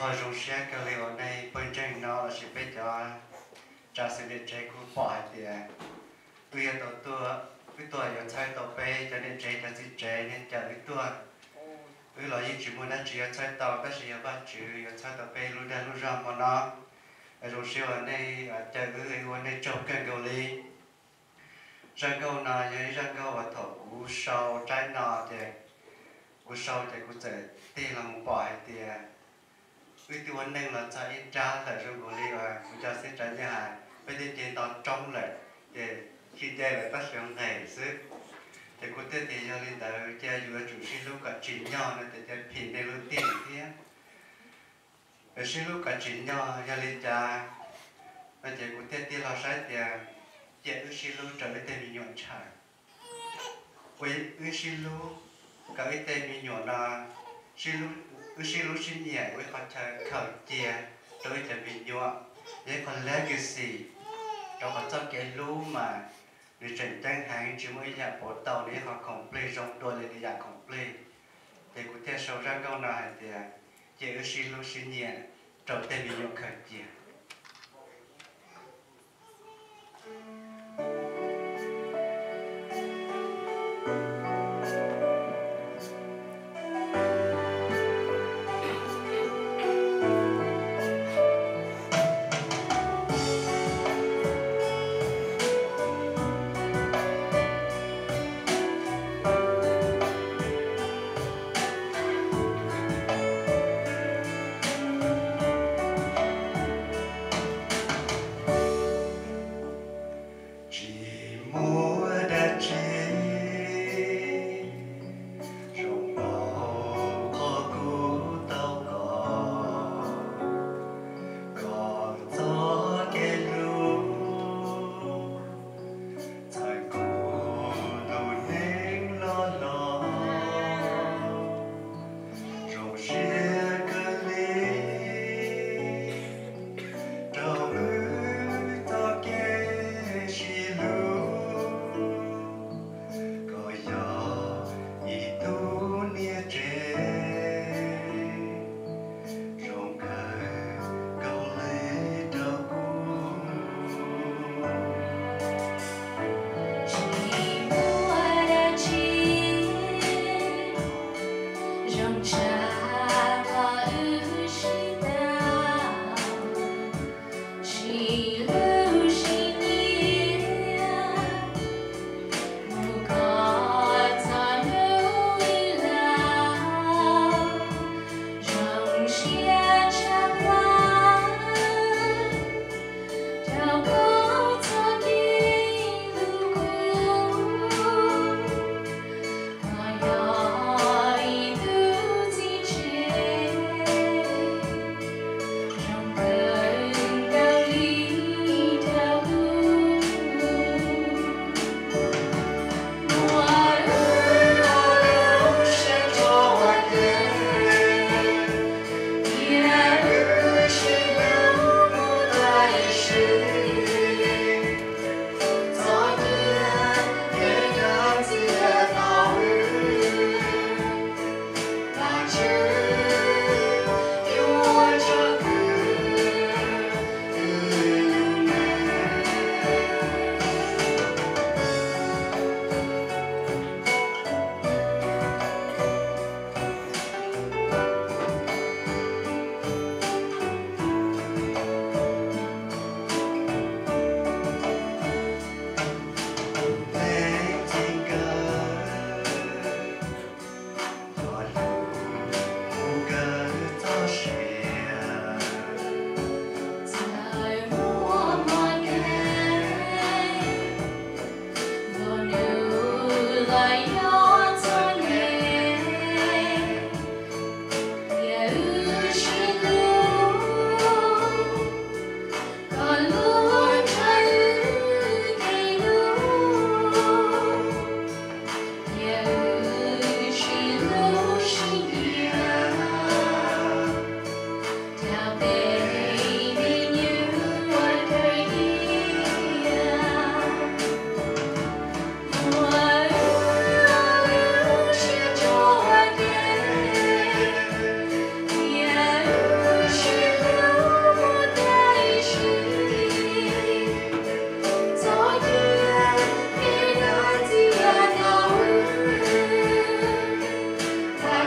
Ua zoo siab kawg li uas nej pawg ntseeg no lossis peb cov tsav xwm niam tsev kuj pom hais tias wb yuav tau tuaj, wb tuaj yuav txhawb tau peb cov niam tsev cov txiv tsev nej caw wb tuaj. Wb los yeej tsis muaj dab tsi yuav txhawb tau tab sis yog Vajtswv yuav txhawb tau peb lub dag lub zog hmo no. Zoo siab uas nej caw wb ua nej tsaug kawg nkaus li. Zaj nkauj no yog ib zaj nkauj uas thaum kuv sau tsab no ces kuv sau ces kuv txawm tig los mus pom hais tias wb twb ua neej los txog ib nrab lawm zoo nkaus li uas kuv cov xib tsav nyaj hais peb twb nce nto roob lawm ces tsis nce lawm tab sis nqes xwb. Ces kuv thiaj tias yog li ntawd cia yus yuav tsum sib hlub kom tsim nyog no ces cia phim nej lub tiag thiab. Sib hlub kom tsim nyog yog li cas no ces kuv thiaj tig los saib tias cia wb sib hlub rau wb tej me nyuam ntshaw. Ua wb sib hlub kom wb tej me nyuam no, wb sib hlub sib nyiam ua ib qho chaw khaws cia rau wb cov me nyuam, yog ib qho legacy rau qhov txoj kev hlub mas nws tseem ceeb heev, tsis muaj ib yam pauv tau nws ib qho khoom plig zoo dua li nws yam khoom plig. Ces kuv thiaj sau zaj nkauj no hais tias cia wb sib hlub sib nyiam rau tej me nyuam khaws cia.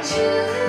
Tshwj